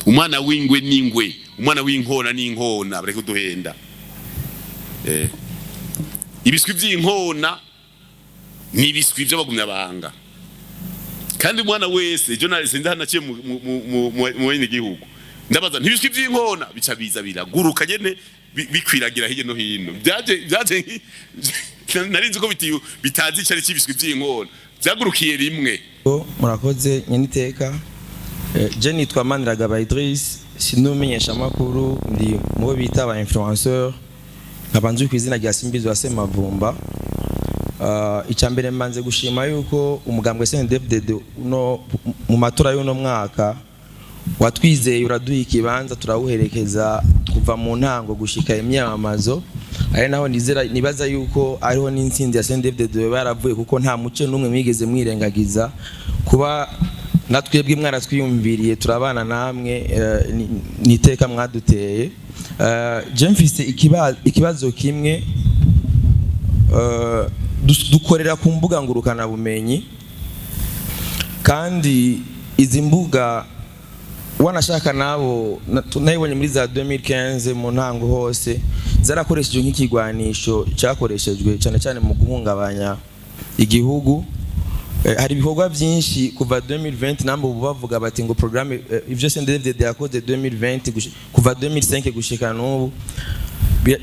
Umwana w'ingwe n'ingwe, umwana w'inkona n'inkona. Bareke kuduhenda. Ibiswi vy'inkona ni ibiswi vy'abagumyabanga. Kandi umwana wese ejo sinzi hano naciye mu bene gihugu, ndabaza ntibiswi vy'inkona, bica biza biraguruka nyene, bikwiragira hirya no hino. Byaje nari nzi ko bitazi icari c'ibiswi vy'inkona, vyagurukiye rimwe. Murakoze, nyeniteka. Je nitwa Maniragaba Idris, sinumenyesha amakuru, ndi mu bo bita aba influenceur, nkaba nzwi ku izina rya Simbizi wa Semavumba. Icya mbere, mbanze gushima yuko umugambwe CNDD-FDD uno mu matora y'uno mwaka watwizeye, uraduha ikibanza, turawuherekeza kuva mu ntango gushika imyamamazo, ari naho nizera nibaza yuko ariho n'intsinzi ya CNDD-FDD yaravuye, kuko nta muce n'umwe mwigeze mwirengagiza. Kuba natwebwe mwaratwiyumviriye, turabana namwe, ni iteka mwaduteye. Je mfise ikibazo kimwe. Dukorera ku mbuga ngurukanabumenyi, kandi izi mbuga wanashaka nabo nayibonye muri za 2015 mu ntango hose zarakoreshejwe nk'ikigwanisho cyakoreshejwe cyane cyane mu guhungabanya igihugu. Hari ibikorwa byinshi kuva 2020, namba ubu bavuga bati ngo programme, ivyo CNDD-FDD yakoze 2020 kuva 2005 gushika n'ubu,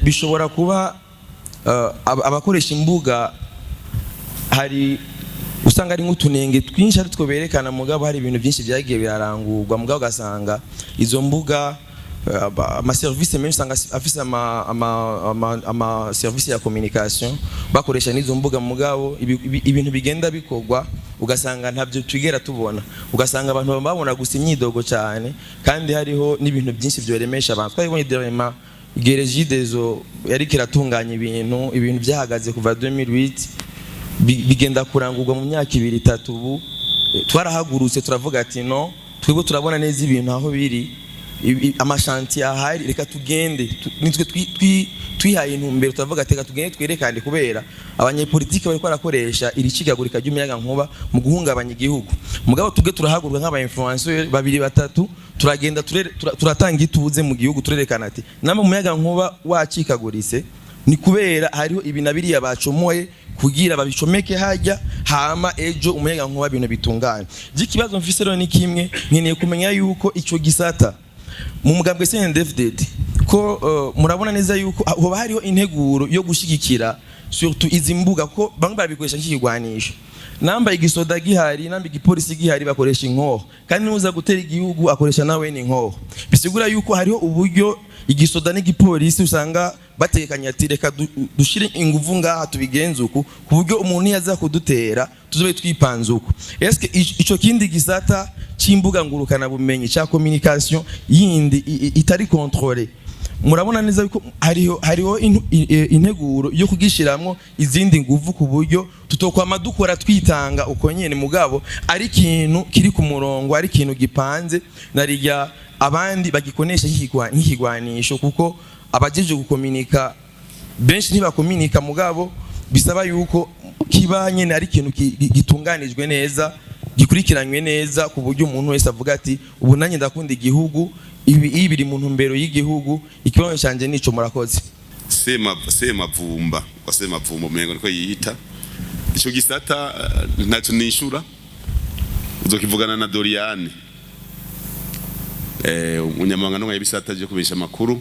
bishobora kuba abakoresha imbuga hari usanga ari nk'utunenge twinshi ari two berekana, mugabo hari ibintu byinshi byagiye birarangurwa. Mugabo ugasanga izo mbuga, ama service menshi usanga afise ama service ya communication bakoresha n'izo mbuga, mugabo ibintu bigenda bikorwa ugasanga ntabyo twigera tubona, ugasanga abantu babona gusa imyidogo cyane, kandi hariho n'ibintu byinshi byoremesha abantu. Twabibonye dernièrement igihe Regideso yariko iratunganya ibintu byahagaze kuva 2008, bigenda kurangurwa mu myaka 2, 3. Ubu twarahagurutse, turavuga ati: "No twebwe turabona neza ibintu aho biri, ama chantier ahari, reka tugende." Nitwe twihaye intumbero, turavuga ati: "Reka tugende twerekane," kubera abanyepolitike bariko barakoresha iri cigagurika ry'umuyaga nkuba mu guhungabanya igihugu. Mugabo tubwe turahaguruka nk'aba influenceur babiri, batatu, turagenda, turatanga ituze mu gihugu, turerekana ati: "Namwe umuyaga nkuba wacikaguritse ni kubera hariho ibi na biriya bacomoye kugira babicomeke hajya, hama ejo umuyaga nkuba ibintu bitunganye." Ikibazo mfise rero ni kimwe: nkeneye kumenya yuko ico gisata mu mugambwe CNDD-FDD ko murabona neza yuko hoba hariho integuro yo gushigikira surtout izi mbuga, ko bamwe barabikoresha nk'ikigwanisho. Namba igisoda gihari, namba igipolisi gihari, bakoresha inkoho, kandi nuza gutera igihugu akoresha nawe ni inkoho. Bisigura yuko hariho uburyo igisoda n'igipolisi usanga batekanye ati: "Reka dushire inguvu ngaha, tubigenze uku, ku buryo umuntu yaza kudutera tuzobe twipanze uku." Eske ico kindi gisata c'imbuga ngurukana bumenyi ca communication yindi itari contrôlée, murabona neza yuko hariho integuro yo kugishiramwo izindi nguvu, ku buryo tutokwama dukora twitanga uko nyene, mugabo ari ikintu kiri ku murongo, ari ikintu gipanze, narirya abandi bagikonesha nk'ikigwanisho, kuko abajeje gukominika benshi ntibakominika, mugabo bisaba yuko kiba nyene ari ikintu gitunganijwe neza, gikurikiranywe neza, ku buryo umuntu wese avuga ati: "Ubu nanjye ndakunda igihugu, ibi biri mu ntumbero y'igihugu." Ikibazo cyanjye nico, murakoze. Semavumba wa Semavumba, umengo niko yiyita. Ico gisata ntacyo nishura, uzokivugana na Doriane, umunyamabanga n'umwe y'ibisata byo kubesha amakuru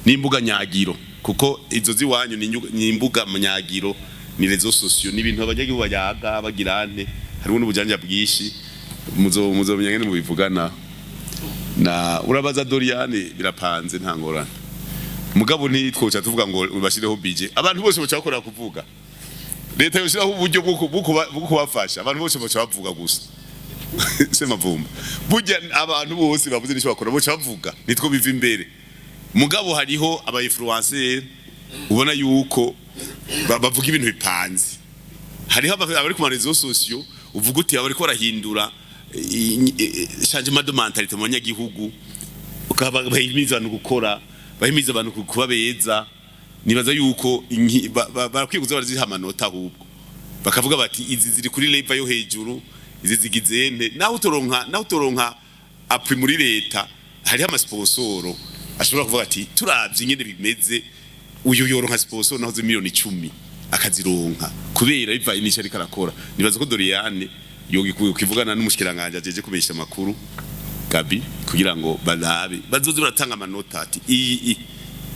n'imbuga nyagiro, kuko izo ziwanyu ni imbuga nyagiro, ni réseaux sociaux, ni ibintu abanyagihugu bayaga bagirante, hariho n'ubujanja bwinshi. Muzomenya ngene mubivugana na urabaza Doriane, birapanze, nta ngorane. Mugabo ntitwoca tuvuga ngo bashireho budget, abantu bose baca bakora kuvuga. Leta yoshiraho uburyo bwo kubafasha, abantu bose baca bavuga gusa. Semavumba, burya abantu bose bavuze n'icyo bakora, boca bavuga, nitwo biva imbere. Mugabo hariho aba influencer ubona yuko bavuga ibintu bipanze, hariho abari ku ma réseaux sociaux uvuga uti abariko barahindura changement de mentalité mu banyagihugu, ukaba bahimiza abantu gukora, bahimiza abantu kuba beza. Nibaza yuko barakwiye kuza baraziha amanota, ahubwo bakavuga bati: "Izi ziri kuri level yo hejuru, izi zigize nte." Naho utoronka appui muri leta, Hariho amasponsoro ashobora kuvuga ati turavye ingene bimeze, uyu yoronka sponsor naho 10 miliyoni akazironka kubera bivaye n'ico ariko arakora. Nibaza ko Doriane yogikuvugana n'umushikiranganje ajeje kumenyesha amakuru Gabi, kugira ngo barabe bazoze baratanga amanota ati iyi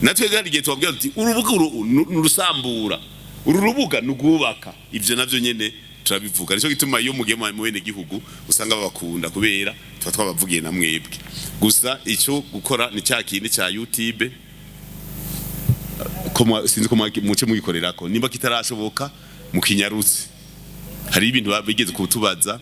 natwe hari igihe tubabwira tuti urubuga uru nurusambura, uru rubuga nugubaka. Ivyo navyo nyene turabivuga. Nico gituma iyo mugiye mu bene gihugu usanga babakunda, kubera tuba twabavugiye na mwebwe. Gusa ico gukora ni cya kindi ca YouTube ko sinzi ko muce mugikorerako. Nimba kitarashoboka, mukinyarutse. Hari ibintu bigeze kutubaza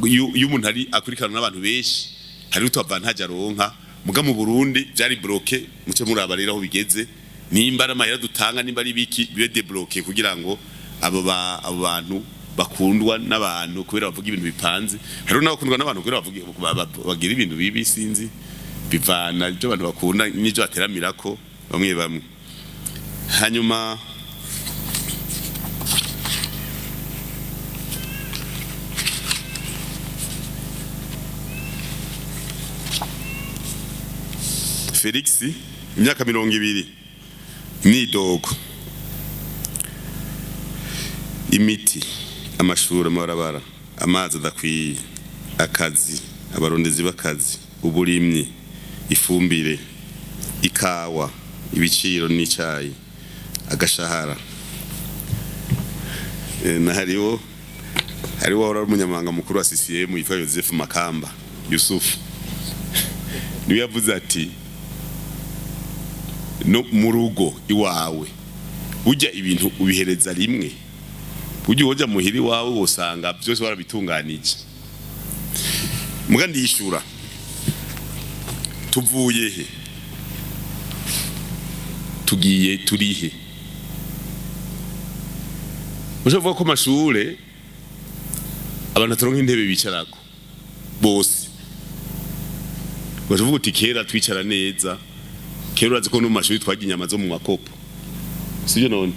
iyo umuntu ari akurikirana n'abantu benshi, hari utu avantage aronka. Muga mu Burundi byari bloqué. Muce muraba rero aho bigeze, nimba ari amahera dutanga, nimba ari biki, bibe débloqué kugira ngo abo bantu bakundwa n'abantu kubera bavuga ibintu bipanze. Hariho n'abakundwa n'abantu kubera bavuga bagira ibintu bibi. Sinzi, bivana ibyo abantu bakunda n'ibyo bateramirako bamwe bamwe. Hanyuma Felix, imyaka 20, imyidogo, imiti, amashuri, amabarabara, amazi adakwiye, akazi, abarondezi b'akazi, uburimyi, ifumbire, ikawa, ibiciro n'icayi, agashahara. Na hariho wahora ari umunyamabanga mukuru wa CCM yitwa Joseph Makamba Yusuf, niwe yavuze ati no mu rugo iwawe burya ibintu ubihereza rimwe. Burya woja muhira iwawe wosanga byose warabitunganije. Muga ndishura, tuvuye he, tugiye turihe? Ushobora kuvuga ko amashure abantu bataronka intebe bicarako bose. Ugaca uti kera twicara neza. Kera urazi ko no mu mashuri twarya inyama zo mu makopo, sibyo? None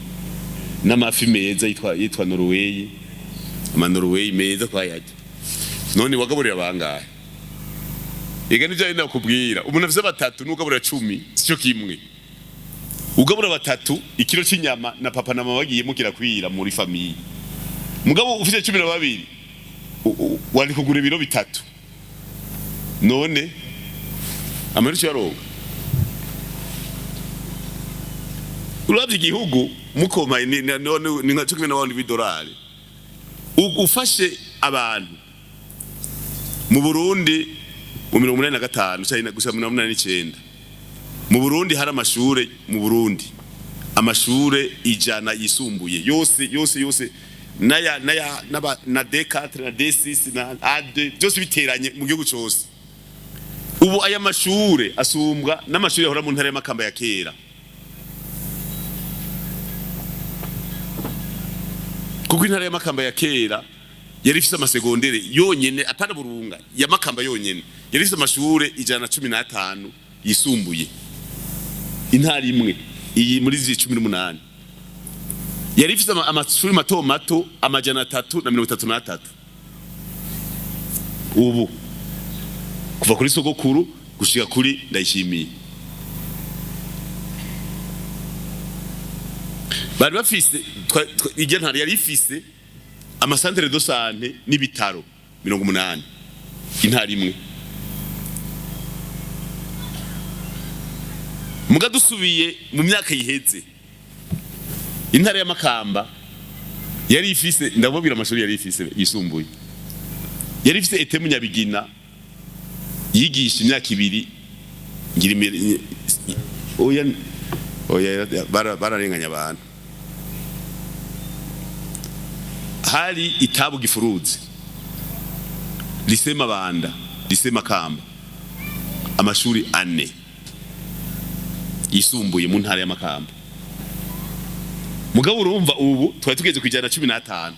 n'amafi meza yitwa Norway, ama Norway meza twayarya. None wagaburira bangahe? Ega nivyo ari nakubwira, umuntu afise batatu n'ugaburira 10 sico kimwe. Ugabura batatu, ikiro c'inyama na papa na mama bagiyemo kirakwira muri famille. Mugabo ufise 12, wari kugura ibiro 3. None amarisho yaronka. Uravye igihugu mukomaye ni nka cumi n'abandi b'idolari. Ufashe abantu mu Burundi mu 85 canke gusa 89, mu Burundi hari amashure, mu Burundi amashure 100 yisumbuye yose yose yose, naya naba na D4 na D6 na A2, byose biteranye mu gihugu cose. Ubu aya mashure asumbwa n'amashure yahora mu ntara y'Amakamba ya kera, kuko intara y'Amakamba ya kera yari ifise amasegondere yonyene, apana Burunga, ya Makamba yonyene yari ifise amashure 115 yisumbuye. Intara imwe iyi muri zi 18 yari ifise amashuri mato mato 333. Ubu kuva kuri sogokuru gushika kuri Ndayishimiye bari bafise iryo ntara yari ifise ama centres de santé n'ibitaro 80, intara imwe. Muga dusubiye mu myaka yiheze, intara y'Amakamba yari ifise, ndababwira amashuri yari ifise yisumbuye, yari ifise ETM Nyabigina yigisha imyaka 2 ngira imbere. Oya oya, bararenganya abantu. Hari itabu gifuruzi, lycée Mabanda, lycée Makamba, amashuri ane yisumbuye mu ntara y'Amakamba. Mugabo urumva ubu twari tugeze ku 115,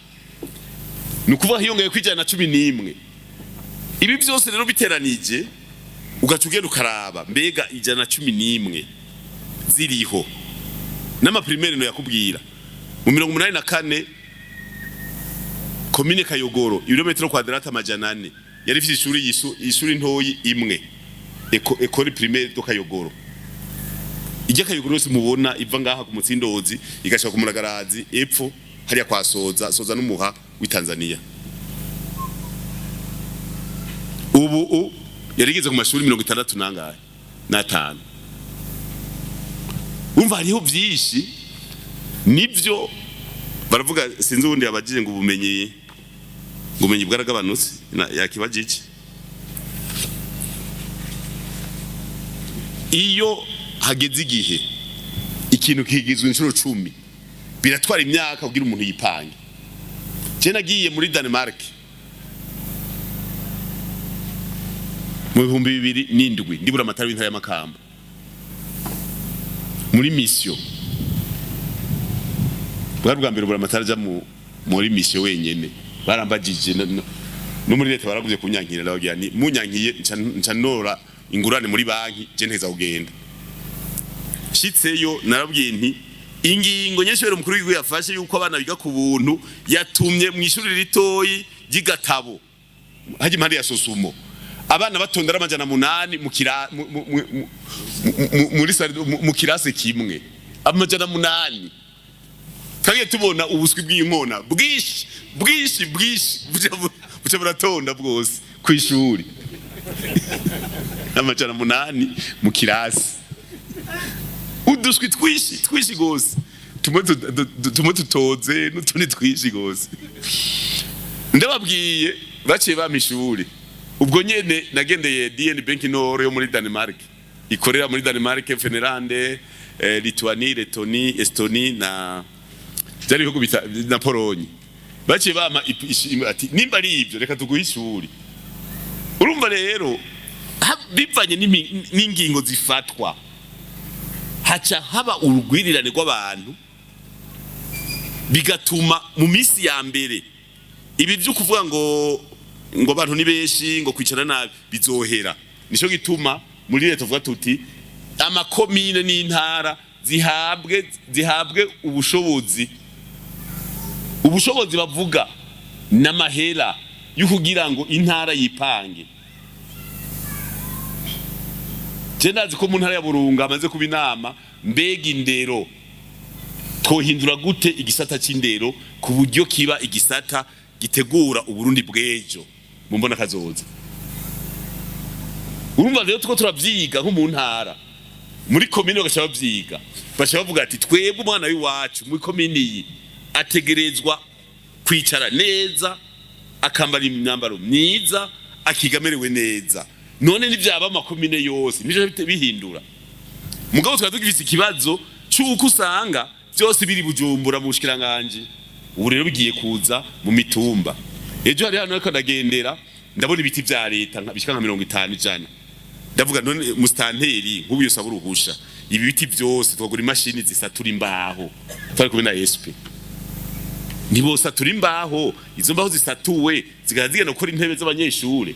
ni ukuvuga hiyongeye ku 111. Ibi byose rero biteranije, ugaca ugenda ukaraba mbega 111 ziriho n'ama primaires. No yakubwira mu 84, komine Kayogoro, ibirometero kwadrata 400, yari ifite ishuri ntoyi imwe. École primaire do Kayogoro, ijya Kayogoro yose mubona iva ngaha ku Mutsindozi igashika ku Muragarazi epfo hariya kwa Soza Soza n'umuha w'i Tanzania. Ubu yarigeze ku mashuri 65 nangahe n'atanu. Umva, hariho byinshi nibyo baravuga. Sinzi ubundi yabajije ngo ubumenyi bwaragabanutse, yakibajije. Iyo hageze igihe ikintu kigizwe inshuro 10, biratwara imyaka kugira umuntu yipange. Je nagiye muri Denmark mu 2007, ndibura amatara w'intara y'Amakamba muri mission. Bwari bwa mbere buramatari aja muri mission wenyene. Barambajije no muri leta baraguvye kunyankira. Ndababwira nti munyankiye nca nora ingurane muri banki, je nteza kugenda. Shitseyo narabwiye nti ingingo nyinshi umukuru w'igihugu yafashe yuko abana biga ku buntu yatumye mu ishuri ritoyi ry'igatabo hajya impande ya Sosumo abana batonda ari 800 mu kira muri salle mu kirase kimwe, 800. Twagiye tubona ubuswi bw'inkona bwinshi bwinshi bwinshi buca buratonda bwose ku ishuri, 800 mu kirasi, uduswi twinshi twinshi gose, tumwe tutoze n'utundi twinshi gose. Ndababwiye, baciye bampa ishuri ubwo nyene. Nagendeye DN Bank Nord yo muri Denmark, ikorera muri Denmark, Finland, Lituanie, Lettonie, Estonie na byari ibihugu na Pologne. Baciye bampa ati nimba ari ibyo reka tuguhe ishuri. Urumva rero bivanye n'ingingo zifatwa haca haba urugwirirane rw'abantu, bigatuma mu minsi ya mbere ibi byo kuvuga ngo abantu ni benshi, ngo kwicara nabi, bizohera. Nico gituma muri leta tuvuga tuti amakomine n'intara zihabwe ubushobozi. Ubushobozi bavuga n'amahera yo kugira ngo intara yipange. Je ndazi ko mu ntara ya Burunga hamaze kuba inama: mbega indero twohindura gute, igisata c'indero ku buryo kiba igisata gitegura Uburundi bw'ejo mu mbona kazoza? Urumva rero tuko turavyiga nko mu ntara, muri komine bagaca bavyiga, baca bavuga ati twebwe umwana w'iwacu muri komine iyi ategerezwa kwicara neza, akambara imyambaro myiza, akiga amerewe neza. None nivyaba amakomine yose nivyo bihindura. Mugabo twari tugifise ikibazo c'uko usanga byose biri Bujumbura mu bushikiranganji. Ubu rero bigiye kuza mu mitumba. Ejo hari hano ariko ndagendera, ndabona ibiti vya leta bishika nka 50, 100. Ndavuga none musitanteri nk'ubu yosaba uruhusha ibi biti byose twagura imashini zisatura imbaho? Twari kumwe na SP. Ntibosatura imbaho, izo mbaho zisatuwe zigahita zigenda gukora intebe z'abanyeshure?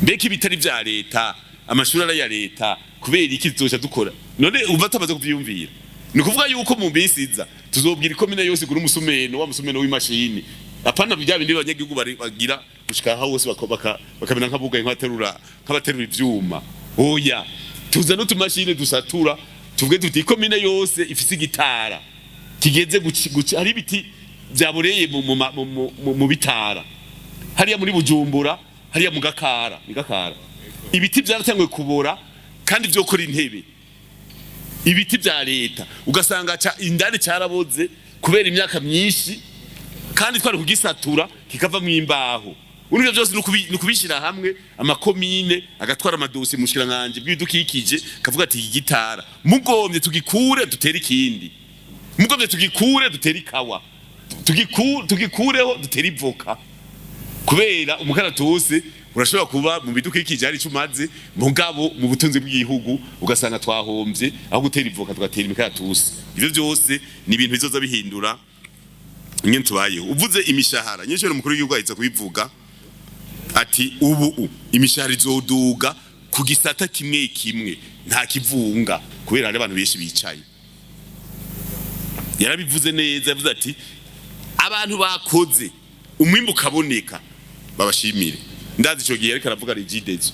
Mbega ibitari vya leta, amashuri ari aya leta, kubera iki tuzoca dukora? None umva tumaze kuvyiyumvira, ni ukuvuga yuko mu minsi iza tuzobwira ikomine yose igura umusumeno, wa musumeno w'imashini, apana bya bindi abanyagihugu bagira gushika aho hose bakamera nk'abugaye, nk'abaterura ivyuma. Oya, tuza n'utumashini dusatura, tuvuge tuti ikomine yose ifise igitara kigeze guci hari ibiti vyaboreye mu bitara hariya muri Bujumbura, hariya mu Gakara, ni Gakara, ibiti byaratanguye kubora kandi vyokora intebe. Ibiti vya leta ugasanga indani caraboze kubera imyaka myinshi, kandi twari kugisatura kikavamwo imbaho. Urumva byose ni ukubishyira hamwe, amakomine agatwara amadosiye mu bushikiranganji bw'ibidukikije, kavuga ati iki gitara mugombye tugikure dutere ikindi, mugombye tugikure dutere ikawa, tugikureho dutere ivoka. Kubera umukaratusi urashobora kuba mu bidukikije hari icyo umaze, mugabo mu butunzi bw'igihugu ugasanga twahombye, aho gutera ivoka tugatera imikaratusi. Ivyo byose ni ibintu bizoza bihindura ingene tubayeho. Uvuze imishahara nyinshi, umukuru w'igihugu ahita kubivuga ati ubu imishahara izoduga ku gisata kimwe kimwe, nta kivunga, kubera hari abantu benshi bicaye. Yarabivuze neza, yavuze ati abantu bakoze umwimbu ukaboneka babashimire. Ndazi ico gihe ariko aravuga Regideso.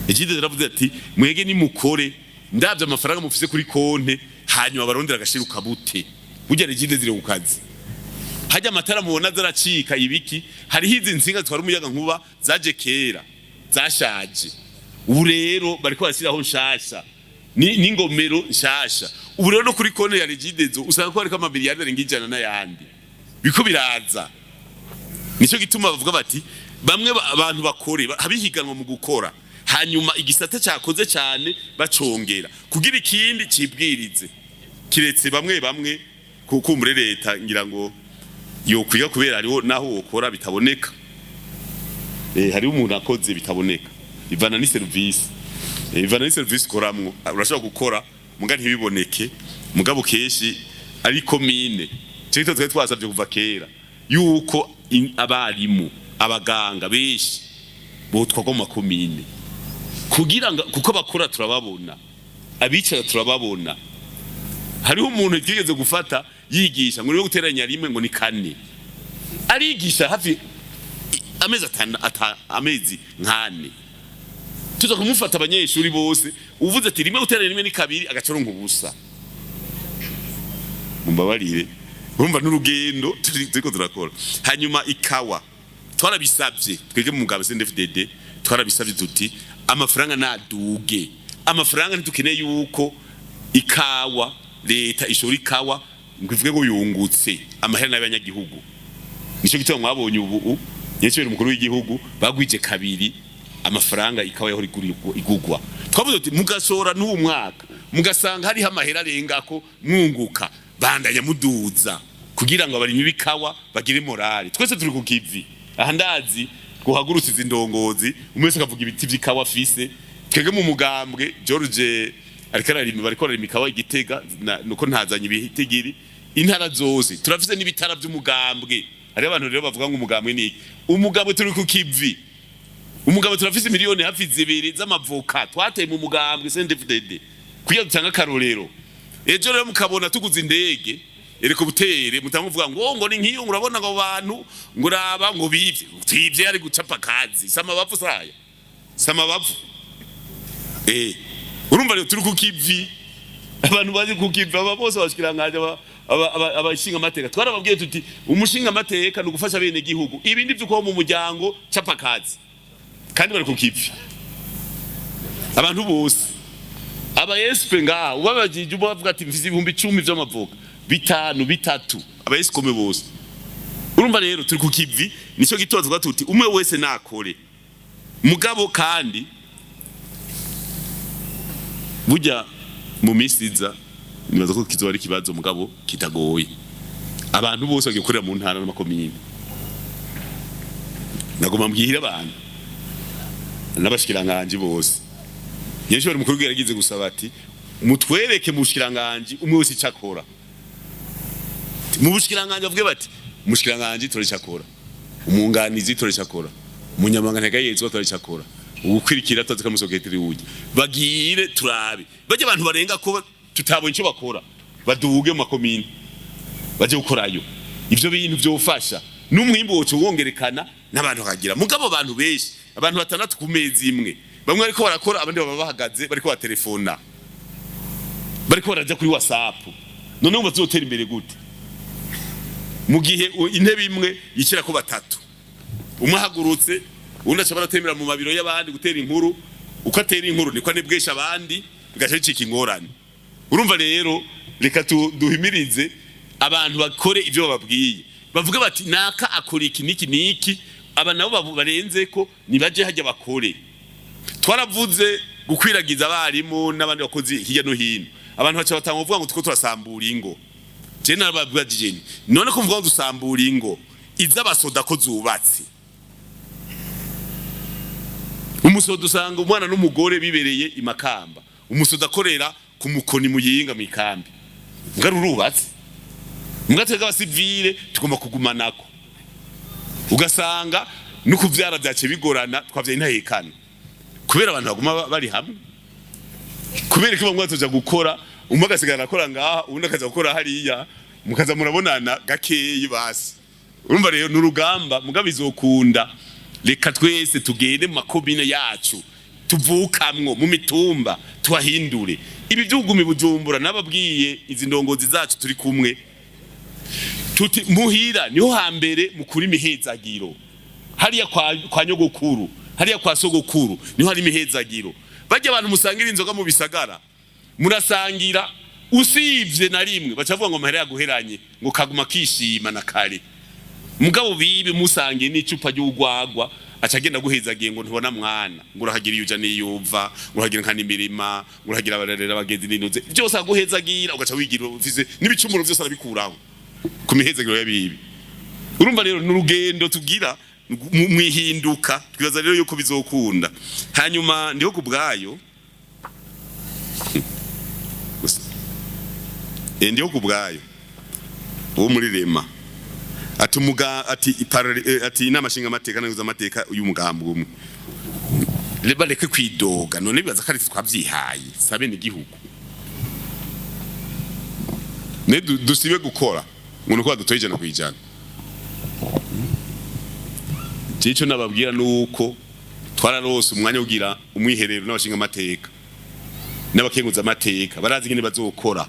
Regideso yaravuze ati: "Mwege nimukore, ndavye amafaranga mufise kuri konte, hanyuma barondera agashira ukabute." Burya Regideso iri ku kazi. Hajya amatara mubona zaracika ibiki, hariho izi nsinga zitwara umuyaga nkuba zaje kera zashaje. Ubu rero bariko barashyiraho nshasha n'ingomero nshasha. Ubu rero no kuri konte ya Regideso usanga ko hariko amamiliyari arenga 100 n'ayandi biko biraza. Nico gituma bavuga bati bamwe abantu bakore, habihiganwa mu gukora, hanyuma igisata cyakoze cyane bacongera kugira ikindi cibwirize, kiretse bamwe bamwe kukumbure leta ngira ngo yokwiga, kubera hariho naho wokora bitaboneka. Hariho umuntu akoze bitaboneka, ivana ni service, ivana ni service ukoramwo. Urashobora gukora muga ntibiboneke, mugabo keshi ari komine. Cyo twari twasabye kuva kera yuko abarimu, abaganga benshi botwagwa mu makomine, kugira ngo kuko bakora turababona, abicara turababona. Hariho umuntu twigeze gufata yigisha ngo niwe guteranya rimwe ngo ni kane, arigisha hafi amezi atanu, amezi nkane, tuza kumufata abanyeshuri bose, uvuze ati rimwe guteranya rimwe ni kabiri, agaca ubusa. Mumbabarire, urumva n'urugendo turiko turakora. Hanyuma ikawa twarabisabye twebwe mu mugabo CNDD-FDD, twarabisabye tuti amafaranga naduge, amafaranga ntitukeneye yuko ikawa leta ishora ikawa ngo ivuge ngo yungutse amahera n'abanyagihugu. Nico gituma mwabonye ubu nyecibera umukuru w'igihugu bagwije kabiri amafaranga ikawa yahora igugwa. Twavuze tuti mugashora n'uwo mwaka mugasanga hariho amahera arengako mwunguka, bandanya muduza kugira ngo abarimyi b'ikawa bagire morale. Twese turi ku kivi aha, ndazi guhagurutsa izi ndongozi, umwe wese akavuga ibiti vy'ikawa afise. Twebwe mu mugambwe George ariko ararima, bariko bararima ikawa igitega, nuko ntazanye ibitigiri intara zose turafise n'ibitara vy'umugambwe. Hariho abantu rero bavuga ngo umugambwe ni iki? Umugambwe turi ku kivi. Umugambwe turafise miliyoni hafi 2 z'amavoka twateye mu mugambwe CNDD-FDD kugira dutange akarorero. Ejo rero mukabona tuguze indege hélicoptère, mutamuvuga ngo ni nk'iyo, urabona ngo bantu ngo raba ngo bivye, twivye ari gucapa kazi samabavu saya samabavu. Urumva rero turi ku kivi, abantu bazi ku kivi, aba bose abashikirangaje, abashinga amateka, twarababwiye tuti umushinga amateka ni ugufasha bene gihugu, ibindi vy'uko mu muryango capa kazi. Kandi bari ku kivi abantu bose, aba SP ngaha ubabajije ubavuga ati mfise 10,000 vy'amavoka, bitanu, bitatu, aba escome bose. Urumva rero turi ku kivi, nico gituma tuvuga tuti umwe wese nakore. Mugabo kandi burya mu minsi iza nibaza ko kizoba ari ikibazo mugabo kitagoye. Abantu bose bagiye gukorera mu ntara n'amakomine. Nagomba mbwira abantu n'abashikiranganji bose, nyinshi bari mukuru yaragize gusaba ati mutwereke mu bushikiranganji umwe wese icyo akora. Mu bushikiranganji bavuge bati umushikiranganji tore icyo akora, umwunganizi tore icyo akora, umunyamabanga ntegayezwa tore icyo akora, ugukwirikira tuzi ko amusoketeri wujya bagire turabe bajye abantu barenga ko tutabonye icyo bakora, baduge mu makomine baje gukorayo. Ivyo bintu vyofasha n'umwimbu woca wongerekana n'abantu bakagira. Mugabo abantu benshi, abantu batandatu ku mezi imwe, bamwe bariko barakora, abandi baba bahagaze bariko batelefona, bariko baraja kuri WhatsApp. None ngo bazotera imbere gute mu gihe intebe imwe yicarako batatu? Umwe ahagurutse, uwundi aca baratembera mu mabiro y'abandi gutera inkuru. Uko atera inkuru niko anebwesha abandi, bigaca bicika ingorane. Urumva rero reka duhimirize abantu bakore ivyo bababwiye, bavuge bati naka akora iki niki niki, aba nabo barenze ko nibaje hajya bakore. Twaravuze gukwiragiza abarimu n'abandi bakozi hirya no hino, abantu baca batanga kuvuga ngo tuko turasambura ingo. Je narababwajije nti none ko mvuga ngo dusambura ingo iz'abasoda ko zubatse? Umusoda usanga umwana n'umugore bibereye imakamba, umusoda akorera ku mukoni muyinga mw'ikambi, mbwa rurubatse. Mbwa twebwe abasivile tugomba kugumanako, ugasanga no kuvyara vyace bigorana, twavyaye intahekana kubera abantu baguma bari hamwe. Kubera ko bamwe batoja gukora, umwe agasigara akora ngaha, uwundi akaza gukora hariya, mukaza murabonana gakeyi basi. Urumva rero ni urugamba, mugabo izokunda. Reka twese tugende mu makomine yacu. Tuvukamwo mu mitumba, tuhahindure ibi by'ugumi. Bujumbura, nababwiye izi ndongozi zacu turi kumwe, tuti muhira niho hambere mukuri imihezagiro. Hariya kwa nyogokuru, hariya kwa sogokuru, niho hari imihezagiro. Bajya abantu musangira inzoga mu bisagara, murasangira, usibye na rimwe bacavuga ngo amahera yaguheranye, ngo kaguma kishima na kare. Mugabo bibi musangiye n'icupa ry'ugwagwa, aca agenda guhezagiye ngo ntubona mwana, ngo urahagira iyo uja n'iyuva, ngo urahagira nka n'imirima, ngo urahagira abarerera abagenzi n'inuze byose, aguhezagira ugaca wigira ufise n'ibicumuro byose arabikuraho ku mihezagiro y'abibi. Urumva rero n'urugendo tugira mwihinduka. Twibaza rero yuko bizokunda. Hanyuma ndiho ku bwayo. Gusa, ndiho ku bwayo wo muri rema ati umuga ati ati inama nshinga amateka n'amateka amateka y'umugambi umwe bareke kwidoga. None bibaza ko ari twavyihaye sabe n'igihugu ne dusibe gukora ngo nuko badutoye 100%. Cico nababwira nuko twararose umwanya ugira umwiherero n'abashinga amateka n'abakenguza amateka, barazi ingene bazokora.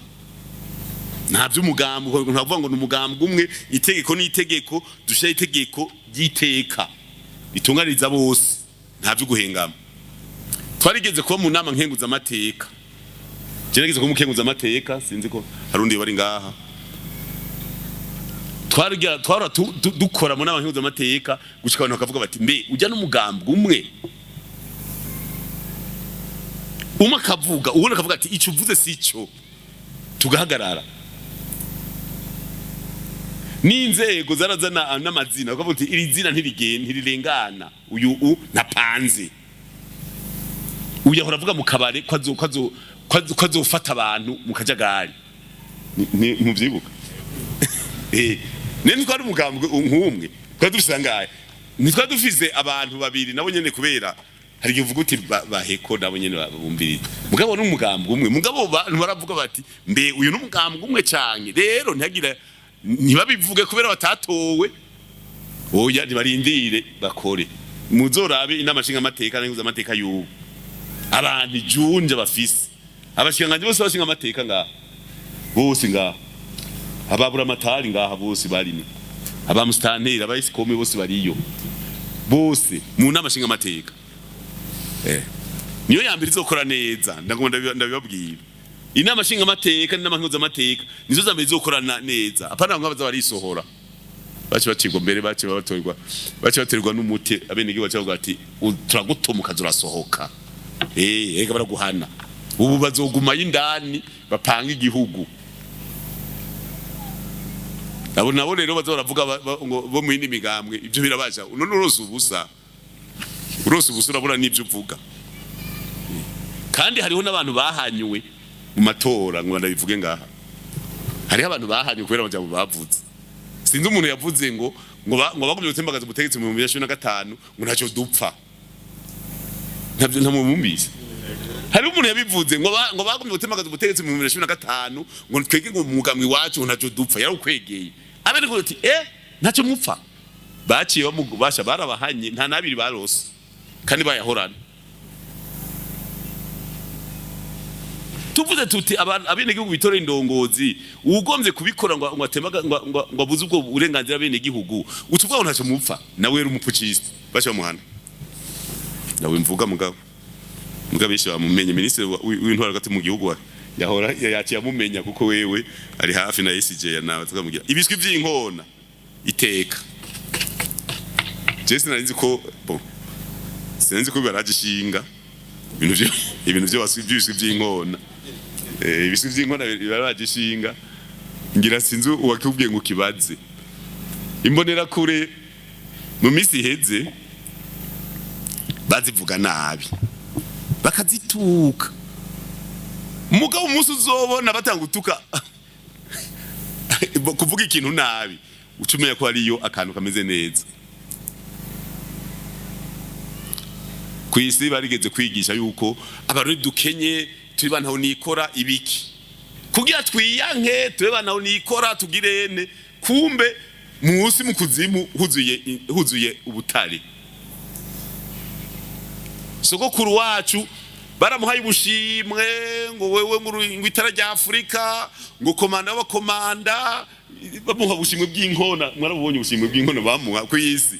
Nta by'umugambi, ntavuga ngo ni umugambi umwe. Itegeko ni itegeko, dushira itegeko ry'iteka ritunganiriza bose, nta byo guhengama. Twarigeze kuba mu nama nkenguza amateka, je nageze kuba umukenguza amateka, sinzi ko hari undi bari ngaha. Twarigira twara dukora mu nama nkenguza amateka gushika abantu bakavuga bati: "Mbe ujya n'umugambi umwe?" Umwe akavuga, uwundi akavuga ati: "Ico uvuze si cyo." Tugahagarara n'inzego zarazana n'amazina, bakavuga uti: "Iri zina ntirigenda, ntirirengana, uyu u ntapanze, uyu ahora avuga mu kabare ko azofata abantu mu kajagari." Muvyibuka? Nene twari umugambwe nk'umwe, twari dufise angahe? Ntitwari dufise abantu babiri nabo nyene, kubera hari igihe uvuga uti baheko nabo nyene bumviriza. Mugabo n'umugambwe umwe, mugabo abantu baravuga bati: "Mbe uyu n'umugambwe umwe canke?" Rero ntihagira, ntibabivuge kubera batatowe. Oya, ntibarindire bakore. Muzorabe inama nshinga amateka n'inguza amateka y'ubu, abantu ijunja bafise, abashikiranganji bose bashinga amateka ngaha bose ngaha, ababura amatari ngaha bose barimo, abamusitanteri, abayisikome bose bariyo bose mu nama nshinga amateka. Niyo ya mbere izokora neza, ndagomba ndabibabwira. Inama nshinga amateka n'inama nkenguzamateka nizo za mbere izokorana neza, apana ngo baza barisohora, bace bacibwa mbere, bace batorwa, bace baterwa n'umuti. Abenegihugu bace bavuga ati: "Turagutuma ukaza urasohoka." Ega baraguhana. Ubu bazogumayo indani bapanga igihugu. Abo nabo rero baza baravuga ngo bo mu yindi migambwe, ibyo birabaja. None urose ubusa, urose ubusa, urabura n'ibyo uvuga. Kandi hariho n'abantu bahanyuwe mu matora, ngo ndabivuge ngaha, hariho abantu bahanyuwe kubera amajambo bavuze. Sinzi umuntu yavuze ngo bagumye gutembagaza ubutegetsi mu 2015, ngo ntacyo dupfa. Ntabyo ntamubumvise. Hari umuntu yabivuze ngo ngo bagumye gutembagaza ubutegetsi mu 2015, ngo twege, ngo umugambi iwacu, ngo ntacyo dupfa. Yarawukwegeye abene ngo ati: "Ntacyo mupfa." Baciye bamubasha, barabahanye, nta nabiri barose kandi bayahorana. Tuvuze tuti abenegihugu bitorera indongozi, ugombye kubikora ngo atemaga, ngo abuze ubwo burenganzira abenegihugu, utuvuga ngo ntacyo mupfa, nawe yari umupukiste, baca bamuhana. Nawe mvuga, mugabo benshi bamumenye, minisitiri w'intwaro hagati mu gihugu yahora yaciye amumenya, kuko wewe ari hafi na SJ, nawe tukamugira ibiswi vy'inkona iteka. Je sinari nzi ko, bon, sinari nzi ko baragishinga ibintu byo by'ibiswi by'inkona. Ibiswi by'inkona baragishinga, ngira sinzi uwakubwiye ngo kibaze imbonera kure. Mu minsi iheze bazivuga nabi, bakazituka. Mugabo umunsi uzobona batanga utuka, kuvuga ikintu nabi, uca umenya ko hariyo akantu kameze neza. Ku isi barigeze kwigisha yuko abarundi dukenye, turi bantu nikora ibiki kugira twiyanke, tube bantu nikora tugirene. Kumbe munsi mu kuzimu huzuye ubutare. Sogokuru wacu baramuhaye ubushimwe ngo wewe ngo itara rya Afurika, ngo komanda w'abakomanda, bamuha ubushimwe bw'inkona. Mwarabubonye ubushimwe bw'inkona bamuha ku isi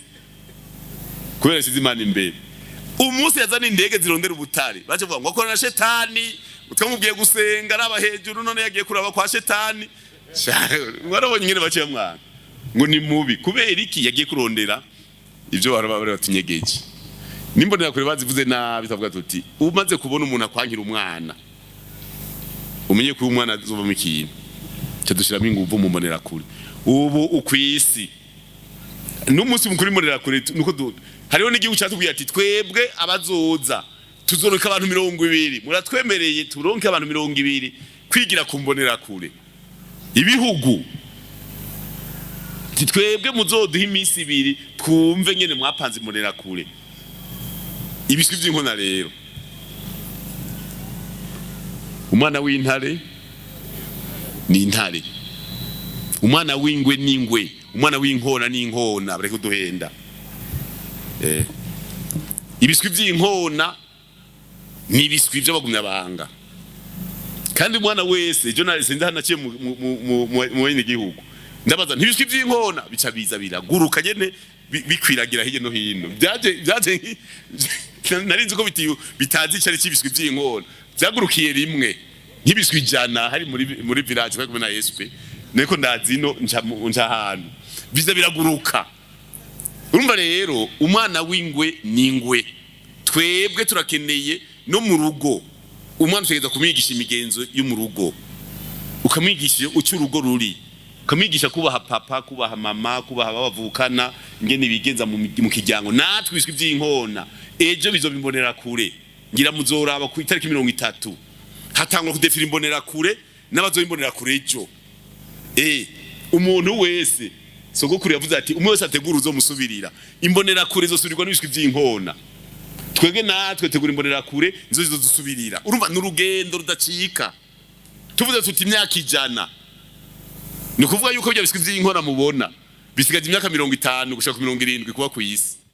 kubera yashyize Imana imbere. Umunsi yazana indege zirondera ubutare, baje kuvuga ngo akorana na shetani, twamubwiye gusenga araba hejuru, none yagiye kuraba kwa shetani. Mwarabonye ingene baciye mwana ngo ni mubi. Kubera iki? Yagiye kurondera ibyo bahora bari batunyegeje. Nimbonera kure bazivuze nabi, tuvuga tuti umaze kubona umuntu akwankira umwana, umenye ko umwana azovamo ikintu. Cyo dushiramo inguvu mu mbonera kure. Ubu ukwisi n'umunsi mukuru imbonera kure nuko hariho n'igihugu cyatubwiye ati twebwe abazoza tuzoronka abantu 20, muratwemereye turonke abantu 20 kwigira ku mbonera kure. Ibihugu ati twebwe muzoduha iminsi 2 twumve nyene mwapanze imbonera kure. Ibiswi by'inkona rero, umwana w'intare ni intare, umwana w'ingwe n'ingwe, umwana w'inkona n'inkona. Bareke kuduhenda. Ibiswi by'inkona ni ibiswi by'abagumyabanga. Kandi umwana wese ejo sinzi hano naciye mu bene gihugu, ndabaza ntibiswi by'inkona, bica biza biraguruka nyene bikwiragira hirya no hino. Byaje nari nzi ko bitazi icari cy'ibiswi by'inkona. Byagurukiye rimwe nk'ibiswi 100 hari muri village bari kumwe na SP, niko ndazino nca ahantu biza biraguruka. Urumva rero, umwana w'ingwe n'ingwe. Twebwe turakeneye no mu rugo, umwana utegereza kumwigisha imigenzo yo mu rugo, ukamwigisha uco urugo ruri, ukamwigisha kubaha papa, kubaha mama, kubaha abavukana, ingene bigenza mu kiryango. Natwe ibiswi by'inkona ejo bizobimbonera kure. Ngira muzoraba ku itariki 30 hatangwa kudefira imbonera kure n'abazobimbonera kure ejo. Umuntu wese, sogokuru yavuze ati umwe wese ategura uzomusubirira. Imbonera kure zosubirwa n'ibiswi by'inkona. Twebwe natwe tegura imbonera kure nizo zizodusubirira. Urumva n'urugendo rudacika. Tuvuze tuti imyaka 100, ni ukuvuga yuko bya biswi by'inkona mubona bisigaje imyaka 50 gushika ku 70 kuba ku isi.